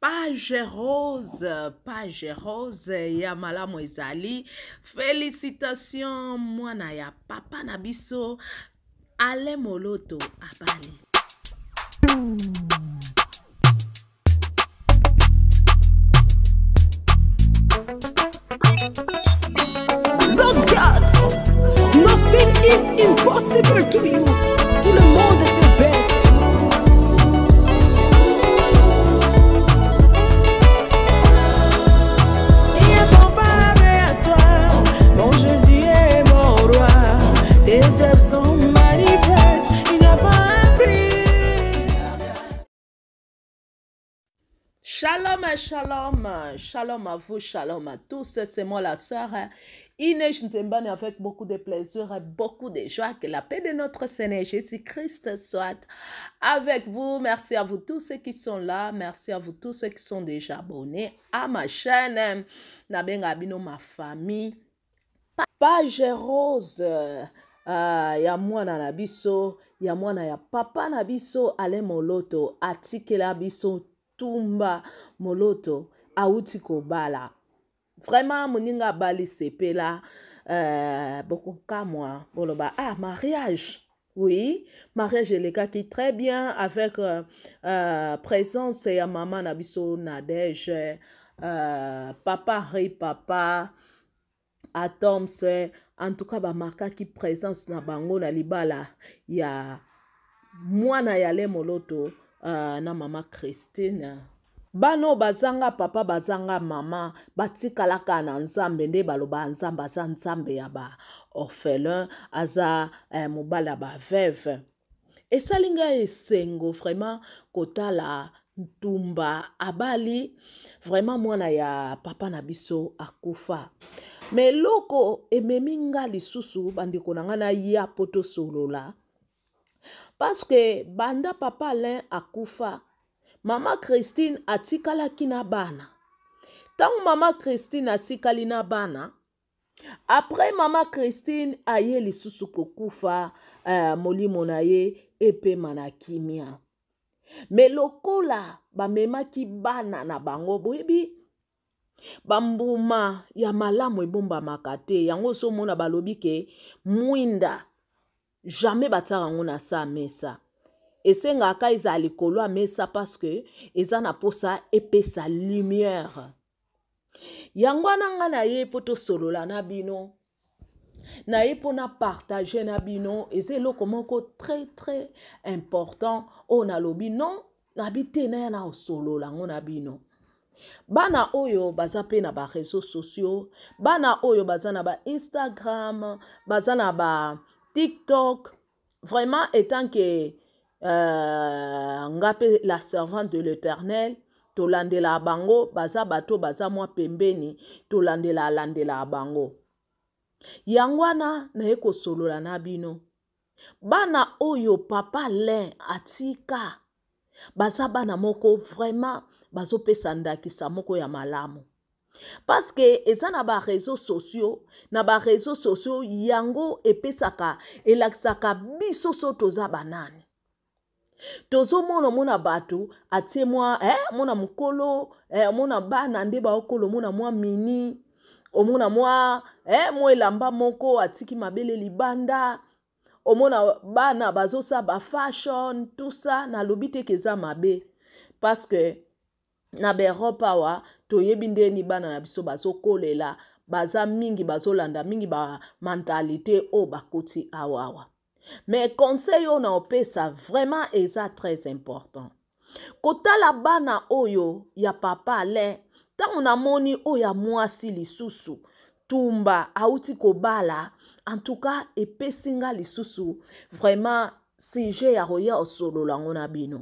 Page rose, page rose ya malamu ezali. Felicitations mwana ya papa na biso Alain Moloto abali. Lord God, nothing is impossible to you. Tout le monde se baisse. Incomparable à toi, mon Jésus est mon roi. Tes œuvres sont manifestes, il n'y a pas un prix. Shalom, shalom, shalom à vous, shalom à tous. C'est moi la sœur Inès Nzembani avec beaucoup de plaisir et beaucoup de joie. Que la paix de notre Seigneur Jésus-Christ soit avec vous. Merci à vous tous ceux qui sont là. Merci à vous tous ceux qui sont déjà abonnés à ma chaîne. Nabenga bino ma famille. Page rose ya mwana na biso, ya mwana ya papa na biso Alain Moloto atikela biso Tumba Moloto awuti kobala. Vraiment moninga abali sepela bokokamwa boloba ah mariage. Oui, mariage elekaki très bien avec présence ya mama na biso Nadège, papa Henri papa Atoms, en tout cas ba marquaki présence na bango na libala ya mwana ya Alain Moloto na mama Christine. Bana oyo bazanga papa bazanga mama batikalaka na Nzambe, nde baloba Nzambe aza Nzambe ya ba orphelin, aza mobali ya ba veuve. Esali ngai esengo vraiment kotala Ntumba abali vraiment mwana ya papa na biso akufa. Mais eloko ememi nga lisusu bandeko na nga na ya po tosolola, parce que banda papa Alain akufa, mama Christine atikalaki na bana. Tango mama Christine atikali na bana, après mama Christine aye lisusu kokufa, molimo na ye epema na kimia. Mais lokola bamemaki bana na bango, boyebi bambuma ya malamu ebombamaka te. Yango ozomona balobi ke mwinda jamais batiaka yango na sa mesa, esengaka ezala likolo ya mesa parce que eza na posa epesa lumière. Yango wana nga na ye po tosolola na bino, na ye po na partager na bino, eza eloko moko très très important oyo nalobi non, nabi te na ya na osolola yango na bino. Bana oyo baza pe na ba réseaux sociaux, bana oyo baza na ba Instagram, baza na ba TikTok, vraiment étant que nga pe la servante de l'Éternel, tolandela bango, baza bato baza mwa pembeni, tolandela landela bango. Yango wana naye kosolola na bino. Bana oyo papa Alain atika, baza bana moko vraiment bazopesa ndakisa moko ya malamu. Parce que eza na ba réseaux sociaux, na ba réseaux sociaux yango epesaka, elakisaka biso so toza banani. Tozomona mona bato atie mwa mona mokolo, mona bana nde baokolo, mona mwa mini, omona mwa elamba moko atiki mabele libanda, omona bana bazosa ba fashion, tout ça, nalobi te ke eza mabe. Parce que na ba Europe awa toyebi ndeni bana na biso bazokolela, baza mingi bazolanda mingi ba mentalité oyo bakoti awa awa. Mais conseil oyo na opesa vraiment eza très important. Kotala bana oyo ya papa Alain, ntango namoni oyo ya mwasi lisusu Tumba auti kobala, en tout cas epesi nga lisusu vraiment sujet ya koya osolola ngo na bino.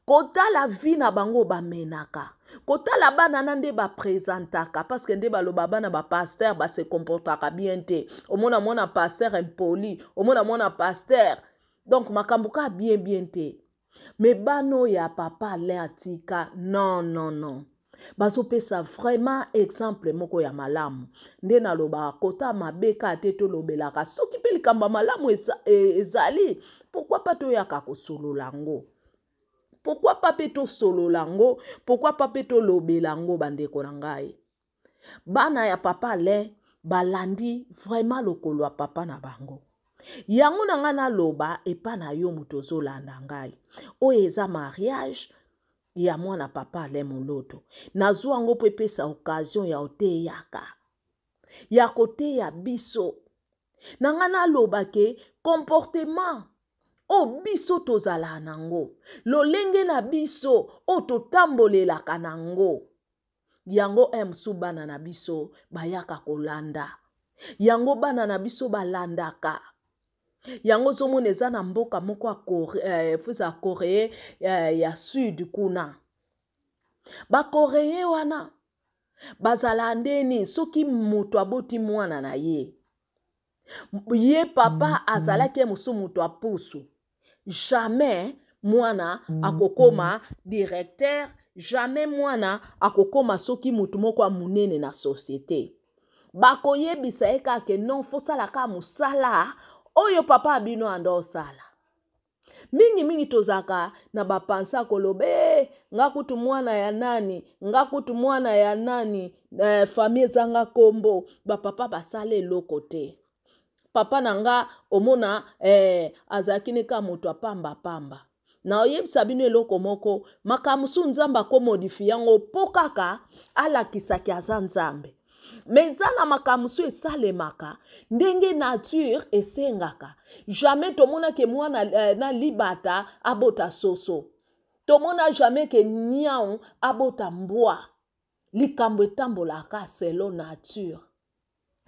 Kotala vie na bango bamenaka, kotala bana na nde ba présentaka, parce que nde baloba bana ba pasteur ba se comportaka bien te. Omona mwana pasteur impoli, omona mwana pasteur, donc makambo ka bien bien te. Mais bano ya papa Alain atika, non non non. Bazopesa vraiment exemple moko ya malamu. Nde nalobaka kota mabe ka te tolobelaka, soki pe likambo ya malamu ezali, pourquoi pas toyaka kosolola ngo? Pourquoi pas mpe tosolola yango, pourquoi pas mpe tolobela yango, bandeko na ngai. Bana ya papa Alain balandi vraiment lokolo ya papa na bango. Yango na ngai naloba epa na yo moto ozolanda ngai, oyo eza mariage ya mwana papa Alain Moloto. Nazwa yango mpo epesa occasion ya oteyaka, ya koteya biso. Na ngai naloba ke comportement oyo biso tozalaka nango, lolenge na biso oyo totambolelaka nango, yango mosusu bana na biso bayaka kolanda, yango bana na biso balandaka yango. Ozomona eza na mboka moko ya fuza Corée ya Sud kuna, Bacoréen wana bazala ndeni soki moto aboti mwana na ye, ye papa azalaki ye mosusu moto apusu, jamais mwana akokoma directeur, jamais mwana akokoma soki motu moko ya monene na société. Bakoyebisa ye kaka ke non, fosala kaka mosala oyo papa abino anda osala. Mingimingi tozalaka na bapansa koloba e nga kutu mwana ya nani, nga kutu mwana ya nani, famille ezanga kombo, bapapa basala eloko te, papa na nga omona azalaki ne kaka moto apambapamba. Na oyebisa bino eloko moko, makambo mosusu Nzambe akomodifie yango mpo kaka alakisaki aza Nzambe. Me eza na makambo mosusu esalemaka ndenge nature esengaka. Jamais tomonake mwana na libata abota soso, tomona jamais ke niau abota mbwa. Likambo etambolaka selon nature,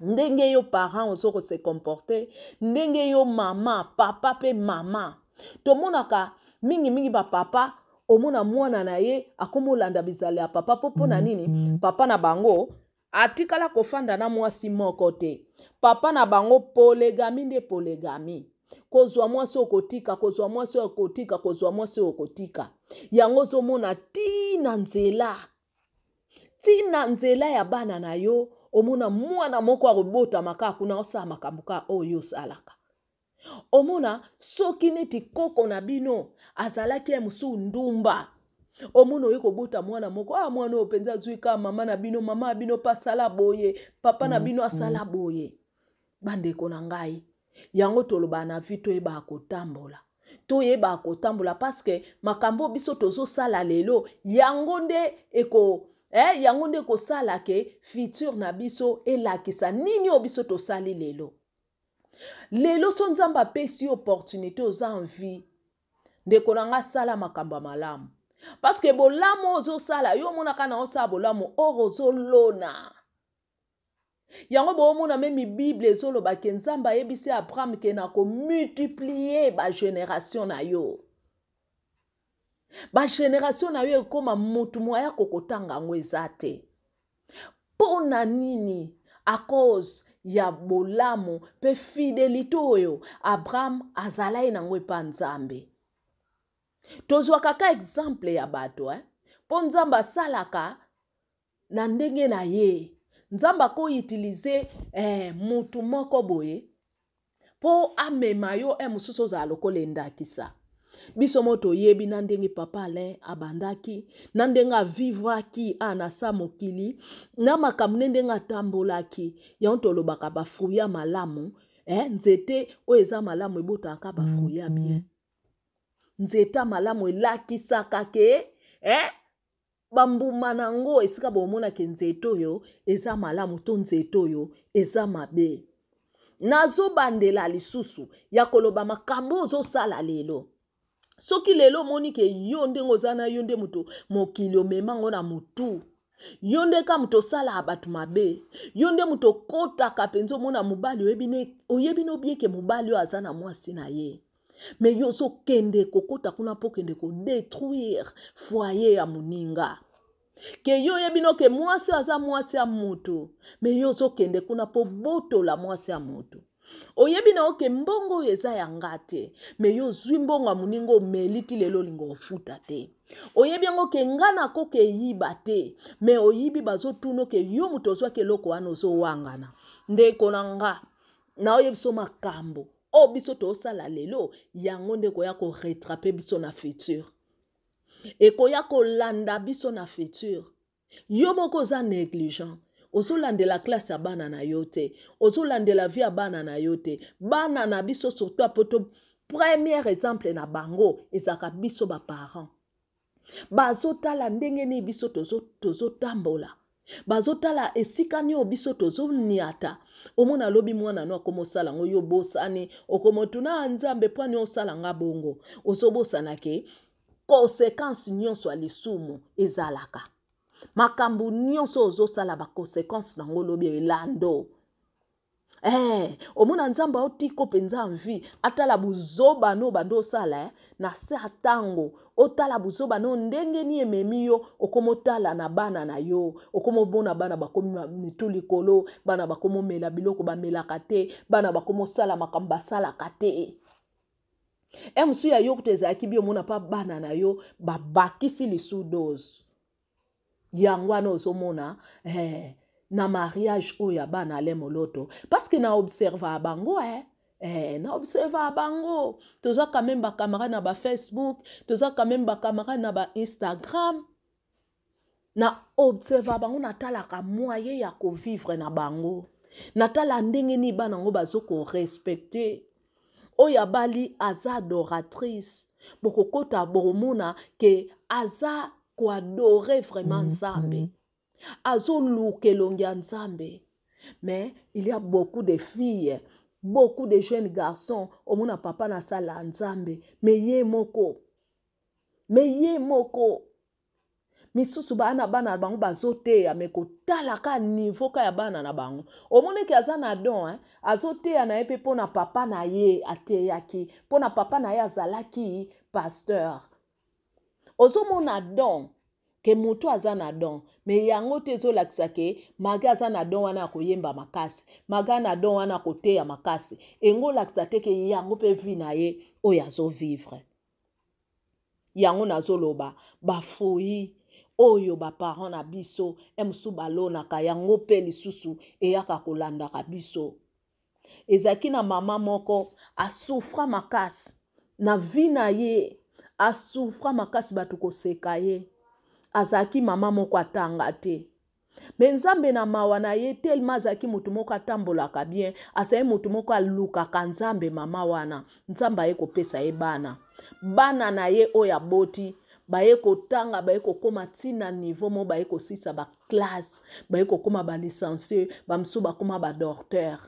ndenge yo parent ozo kose comporter, ndenge yo mama, papa mpe mama. Tomonaka mingimingi bapapa, omona mwana na ye akoma olanda bizala ya papa. Mpo mpona nini? Papa na bango atikala kofanda na mwasi moko te. Papa na bango polygamie nde polygamie, kozwa mwasi okotika, kozwa mwasi okotika, kozwa mwasi okotika. Yango ozomona ntina nzela, ntina nzela ya bana na yo. Omona mwana moko akobotama kaka kuna, osala makambo kaka oyo osalaka. Omona soki neti koko na bino azalaki ya mosusu ndumba, omona oye kobota mwana moko, ah, mwana oyo mpenza azwi kaka mama na bino, mama na bino mpe asala boye, papa na bino asala boye. Bandeko na ngai, yango tolobaka na vie, toyebaka kotambola, toyebaka kotambola, parce que makambo biso tozosala lelo, yango nde eko yango nde ekosala ke futur na biso elakisa nini oyo biso tosali lelo. Lelo so Nzambe apesi yo opportunité, oza en vie, ndeko na nga, sala makambo ya malamu, parce que bolamu ozosala, yo omonaka na osala bolamu, or ozolona yango. Boomona même Bible ezoloba ke Nzambe ayebisi Abraham ke na komultiplie bagénération na yo, bagénération na yo ekóma motu moya kokotanga yango eza te. Mpo na nini? À cause ya bolamu mpe fidélité oyo Abraham azalaki nango epa Nzambe. Tozwaka ka exemple ya bato, eh? Mpo Nzambe asalaka na ndenge na ye. Nzambe akoutilize mutu moko boye mpo amema yo mosusu ozala lokola endakisa. Biso mo toyebi na ndenge papa Alain abandaki, na ndenge avivraki a na sa mokili, na makambo nde ndenge atambolaki. Yango tolobaka bafruit ya malamu, nzete oyo eza malamu ebotaka bafruit ya bien. Nzete ya malamu elakisaka ke bambuma nango esika bomonaka nzete oyo eza malamu to nzete oyo eza mabe. Nazobandela lisusu ya koloba, makambo ozosala lelo, soki lelo omoni ke yo ndenge oza na yo nde moto mokili omemango na motu, yo nde ka moto osalaka bato mabe, yo nde moto okotaka mpenza, omona mobali, oyebi no bien ke mobali oyo aza na mwasi na ye, me yo ozokende kokota kuna mpo okende kodétruire foyer ya moninga, ke yo oyebi no ke mwasi oyo aza mwasi ya motu, me yo ozokende kuna mpo botola mwasi ya motu. Oyebi na yo ke mbongo oyo eza ya nga te, me yo ozwi mbongo ya moninga, omeli ti lelo, olinga ofuta te. Oyebi yango ke nga nakoka eyiba te, me oyibi, bazotuna ke yo moto ozwaki eloko wana, ozowangana. Ndeko na nga, naoyebi biso makambo oyo biso tozosala lelo, yango nde koya korattraper biso na futur. Ekoya kolanda biso na futur. Yo moko oza negligent. Ozolandela classe ya bana na yo te. Ozolandela vie ya bana na yo te. Bana na biso surtout poto premier exemple na bango ezalaka biso ba parents. Bazotala ndenge nini biso tozotambola. Bazotala esika nini biso tozoniata. Omona lobi mwana no akomosala yango yo bosani okomotuna Nzambe mpo ani osala nga bongo. Ozobosana ke conséquence nyonso ya lisumu ezalaka. Makambo nyonso ozosala ba conséquence nango lobi elando. Omona Nzambe aotiko mpenza envie atala buzoba no bando osala na se tango otala buzoba no ndenge ni ememi yo okomotala na bana na yo okomobona bana bakomi mitu likolo bana bakomomela biloko bamelaka te bana bakomosala makambo basalaka te. Mosusu ya yo kutu ezalaki bi omona pa bana na yo babakisi lisu dose yango wana ozomona na mariage oyo ya bana ale moloto parce que na observa bango na observa bango toza quand même ba camarade na ba Facebook toza quand même ba camarade na ba Instagram na observa bango natalaka moyen ya ko vivre na bango natala ndenge ni bana ngo bazo ko respecter oyo abali aza adoratrice bokokota bokomona ke aza ko adorer vraiment Nzambe azoluka elongi ya Nzambe. Mais il y a beaucoup de filles, beaucoup de jeunes garçons omona papa na sala Nzambe mais ye moko misusu bana bana bango bazoteya me kotala ka niveau ka ya bana na bango omoneki aza na don azoteya na ye mpe mpona papa na ye ateyaki mpona papa na ye azalaki pasteur. Ozomona don ke moto aza na don me yango te ezolakisa ke maga aza na don wana akoyemba makasi maga na don wana akoteya makasi engo olakisa te ke yango mpe vie na ye oyo azovivre. Yango nazoloba bafui oyo ba parents na biso emsu balonaka yango pe lisusu eyaka kolandaka biso. Ezalaki na mama moko asufra makasi na vie na ye asufra makasi bato koseka ye. Azalaki mama moko atanga te me Nzambe na mawa na ye tellement azalaki motu moko atambolaka bien azali motu moko alukaka Nzambe mama wana Nzambe aye kopesa ye bana bana na ye oyo aboti baye kotanga baye kokoma ntina niveau mo baye kosisa ba classe baye kokoma ba licencieux bamsu bakoma ba docteur.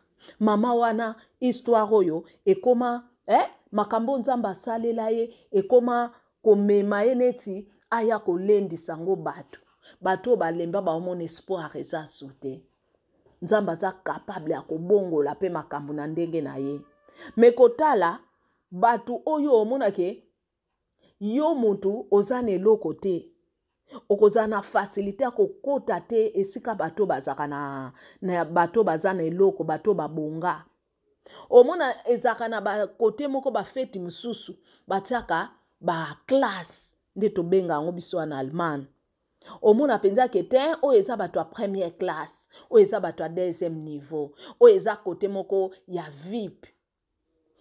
Mama wana histoire oyo ekoma makambo Nzambe asalela ye ekoma komema ye neti aya kolendisa ngo bato bato balemba baomona espoir eza sute. Nzambe aza capable ya kobongola pe makambo na ndenge na ye. Me kotala bato oyo omonake yo mutu oza na eloko te okozala na facilité ya kokota te esika bato bazaka na bato baza na eloko bato babonga. Omona ezaka na bakote moko bafeti mosusu batiaka ba classe nde tobenga yango biso na Allemagne. Omona mpenza ke te oyo eza bato ya première classe oyo eza bato ya deuxième niveau oyo eza kote moko ya VIP.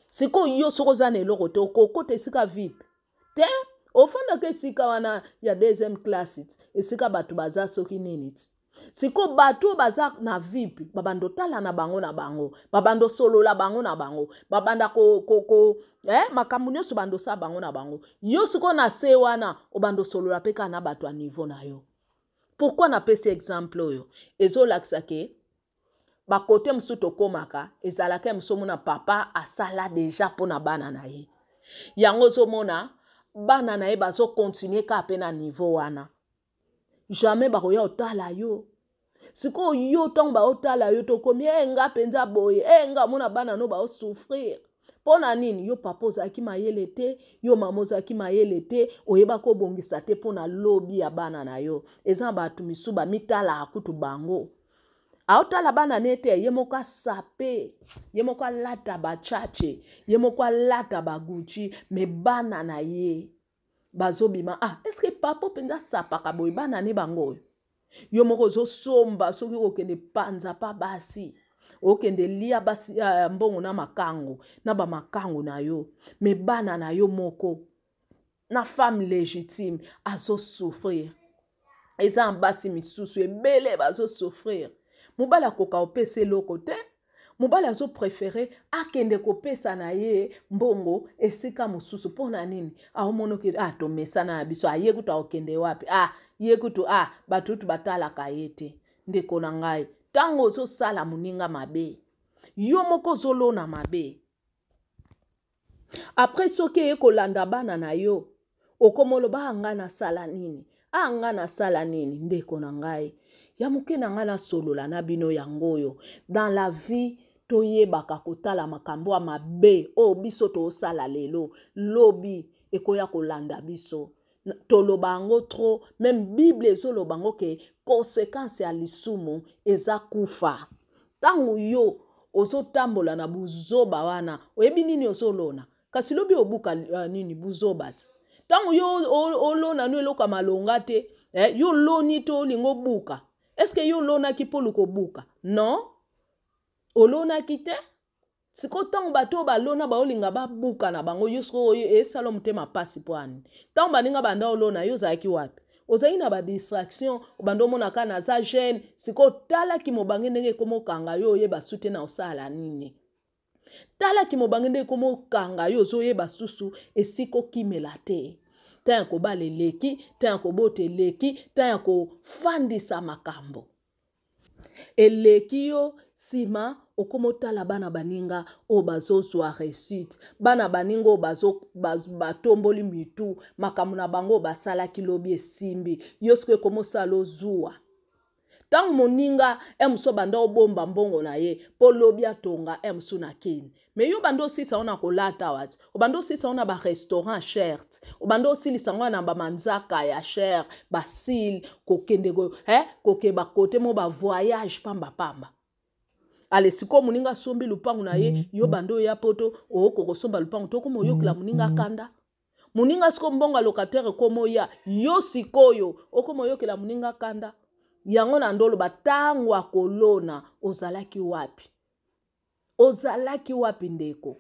Sikoyo yo soko oza na eloko te okokota esika VIP te ofandaka esika wana ya deuxième classe esika bato baza soki nini ti. Siko bato baza na VIP babando tala na bango na bango babando solola bango na bango babanda ko makambo nyonso bando sa bango na bango yo siko na se wana obando solola pe ka na bato ya niveau na yo. Pourquoi napesi exemple oyo ezolakisa ke bakote mosusu tokomaka ezalaka mosusu omona papa asala deja mpona bana na ye yango ozomona bana na ye bazokontinue kaka pe na niveau wana jamais bakoya otala yo. Sikoyo yo ntango baotala yo tokomi nga mpenza boye nga mona bana no baosouffrir mpona nini? Yo papa ozalaki mayele te yo mama ozalaki mayele te oyebaki obongisa te mpona lobi ya bana na yo. Eza bato misusu bamitalaka kutu bango aotala bana nete ye moko asape ye moko alata bachache ye moko alata baguchi me bana na ye bazobima. Est-ce que papa mpenza asapaka boye bana ne bango oyo yo moko ozosomba soki okende panza pa basi okende lia basi mbongo na makango na bamakango na yo me bana na yo moko. Na femme légitime azo souffrir. Eza na basi misusu ebele bazo souffrir. Mobali akoka kopesa eloko te. Mobali azo prefere akende kopesa na ye mbongo esika mosusu. Mpo na nini? Aomonoki, ah, tomesana na biso, aye kutu akokende wapi? Ah, ye kutu, ah, bato kutu batalaka ye te. Ndeko na ngai, ntango ozosala moninga mabe, yo moko ozolona mabe. Après soki eye kolanda bana na yo, okomoloba ah, ngai nasala nini? Ah, ngai nasala nini? Ndeko na ngai, ya moke na ngai nasolola na bino yango oyo. Dans la vie, toyebaka kotala makambo ya mabe oyo biso tosala lelo, lobi ekoya kolanda biso. Toloba yango trop, meme Bible ezoloba yango ke conséquence ya lisumu eza kufa. Ntango yo ozotambola na buzoba wana, oyebi nini ozolona? Kasi lobi obuka nini buzoba ti. Ntango yo olona no eloko ya malonga te, yo oloni te olingi obuka. Est-ce que yo olonaki mpo oluka obuka? Non, olonaki te. Sikoyo ntango bato oyo balona baolinga babuka na bango, yo sikoyo esala motema pasi mpo ani? Ntango baninga banda olona, yo ozalaki wapi? Ozalaki na ba distraction, obanda omona kaka naza jeune. Sikoyo talaki mobange ndenge ekoma okanga yo, oyeba su te na osala nini. Talaki mobange ndenge ekoma okanga yo, ozoyeba susu esika okimela te. Tango ya kobala eleki, tango ya kobota eleki, tango ya kofandisa makambo eleki yo. Nsima okoma otala bana baninga oyo bazozwa réussite, bana baninga oyo batomboli mitu, makambo na bango oyo basalaki lobi esimbi. Yo sikoyo ekoma osala ozuwa. Ntango moninga mosu abanda obomba mbongo na ye mpo lobi atonga mosu na kini, me yo banda osilisa ngo na kolata wati, obanda osilisa ngo na barestaurant cher, obanda osilisa ngo na bamanzaka ya cher, basile kokende koke bakote mo bavoyage pambapamba. Ale sikoyo moninga asombi lupangu na ye, yo banda oya poto okoka kosomba lupangu to okoma oyokela moninga kanda. Moninga sikoyo mbongo ya locataire ekoma oya, yo sikoyo okoma oyokela moninga kanda. Yango na ndoloba, ntango akolona ozalaki wapi? Ozalaki wapi ndeko?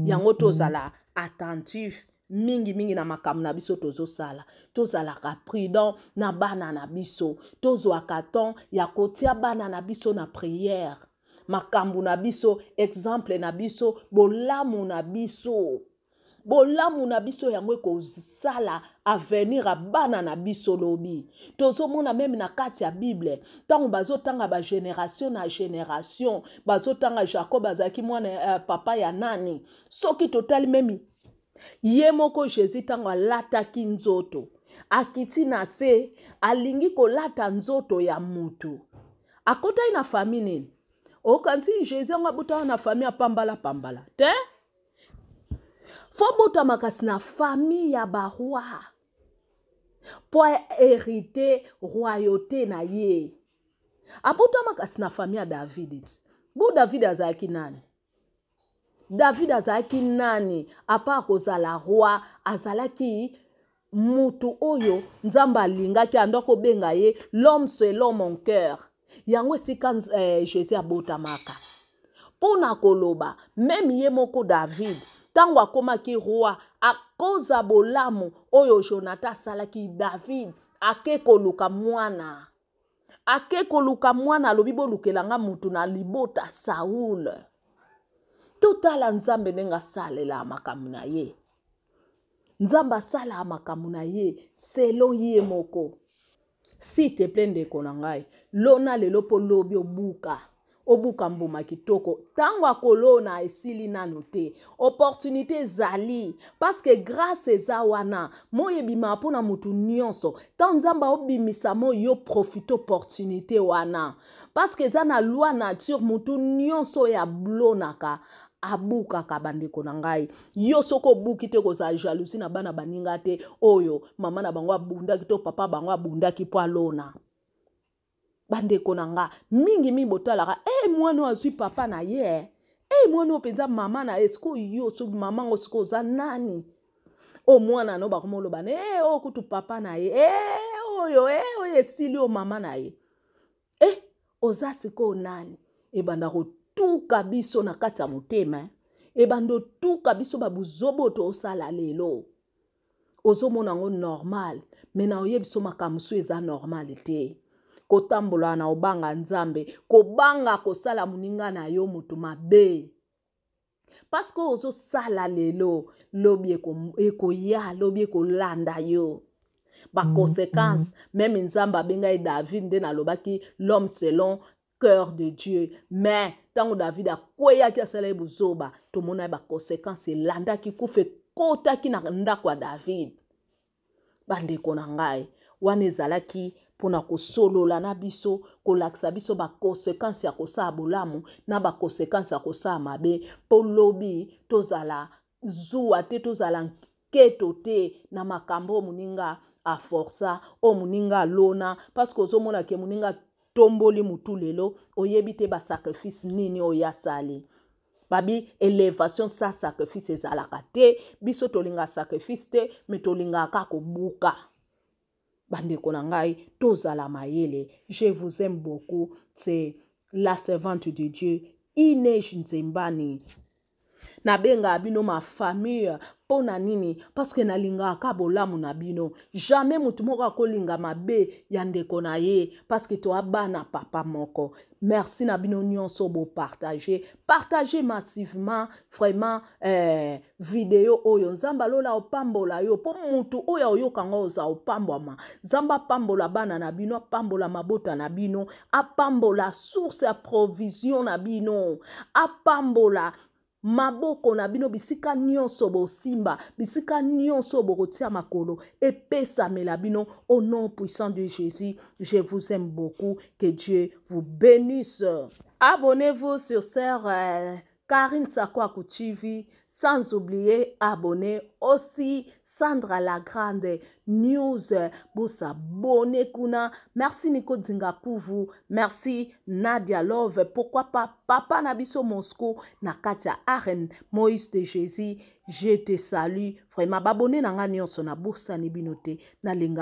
Yango tozala attentif mingi mingi na makambo na biso tozosala. Tozalaka prudent na bana na biso, tozwaka temps ya kotia bana na biso na prière. Makambo na biso, exemple na biso, bolamu na biso, bolamu na biso yango ekozala avenir ya bana na biso lobi. Tozomona meme na kati ya Bible, ntango bazotanga ba génération na génération, bazotanga Jacob azalaki mwana papa ya nani. Soki totali meme ye moko Jésus, ntango alataki nzoto, akiti na se, alingi kolata nzoto ya mutu, akotaki na famille nini? Okanisi Jésus yango abotaka na famille ya pambala pambala te? Fo botama kasi na famille ya baroi po hériter royauté na ye. Abotama kasi na famille ya David ti. Bo David azalaki nani? David azalaki nani? Apart kozala roi, azalaki mutu oyo Nzambe alingaki, ando kobenga ye l'homme selon mon cœur. Yango esika Jésus abotamaka. Mpona koloba, meme ye moko David, ntango akomaki roi, akoza bolamu oyo Jonathan asalaki, David ake koluka mwana. Ake koluka mwana, alobi bolukelanga mutu na libota Saul. Totala Nzambe ndenge asalela makambo na ye. Nzambe asalaka makambo na ye selon ye moko. S'il te plaît ndeko na ngai, lona lelo mpo lobi obuka. Obuka mbuma kitoko. Ntango akolona esili nanu te. Opportunité ezali parce que grâce eza wana. Moi ebimaka mpona mutu nyonso. Ntango Nzambe aobimisa moi, yo profite opportunité wana. Parce que eza na loi nature, mutu nyonso oyo ablonaka abukaka. Bandeko na ngai, yo soki obuki te, kozala jalousie na bana baninga te oyo mama na bango abundaki to papa bango abundaki mpo alona. Bandeko na nga, mingi mingi botalaka, mwana oyo azwi papa na ye, mwana oyo mpenza mama na ye. Sikoyo yo soki mama ngo, sikoyo oza nani? Oyo mwana no bakoma oloba na oyo kutu papa na ye, oyo, oyo esili oyo mama na ye. Oza sikoyo nani? Ebanda kotuka biso na kati ya motema, Ebanda otuka biso babuzobo tosala lelo. Ozomona yango normal, me na oyebi so makambo mosusu eza normal te. Kotambola na obanga Nzambe, kobanga kosala moninga na yo moto mabe. Parce que ozosala lelo, lobi ekoya, lobi ekolanda yo. Ba conséquences, même Nzambe abenga ye David, nde nalobaki l'homme selon cœur de Dieu. Mais ntango David akweyaki, asala ye buzoba, tomona ye ba conséquences elandaki, kufa ekotaki na ndako ya David. Bandeko na ngai, wana ezalaki mpona kosolola na biso, kolakisa biso ba conséquences ya kosala bolamu na ba conséquences ya kosala mabe, mpo lobi tozala zuwa te, tozala nketo te na makambo oyo moninga aforsa, oyo moninga alona. Parce que ozomona ke moninga tomboli mutu lelo, oyebi te basacrifice nini oyo asali. Babi élévation sa sacrifice ezalaka te. Biso tolinga sacrifice te, me tolingaka kobuka. Bandeko na ngai, tozala mayele. Je vous aime beaucoup. C'est la servante de Dieu, Inej Nzembani. Nabengaka bino ma famille. Mpo na nini? Parce que nalingaka bolamu na bino. Jamais motu moko akolinga mabe ya ndeko na ye, parce que toa bana papa moko. Merci na bino nyonso bopartage, partage massivement vraiment video oyo. Nzambe alola opambola yo, mpo mutu oyo oyoka ngo oza opambwama. Nzambe apambola bana na bino, apambola mabota na bino, apambola source ya provision na bino, apambola maboko na bino, bisika nyonso bosimba, bisika nyonso bokotia makolo epesamela bino, au nom puissant de Jésus. Je vous aime beaucoup, que Dieu vous bénisse. Abonnez-vous sur sœur Karine Sakwaku TV, sans oublier abonner aussi Sandra la Grande News, vous abonner kuna. Merci Nico Dzingakuvu, merci Nadia Love, pourquoi pas Papa Nabiso Moscou, na Katia Aren, Moïse de Jésus, je te salue. Vraiment, babonné na nga nyonso na bosani bino te, na linga.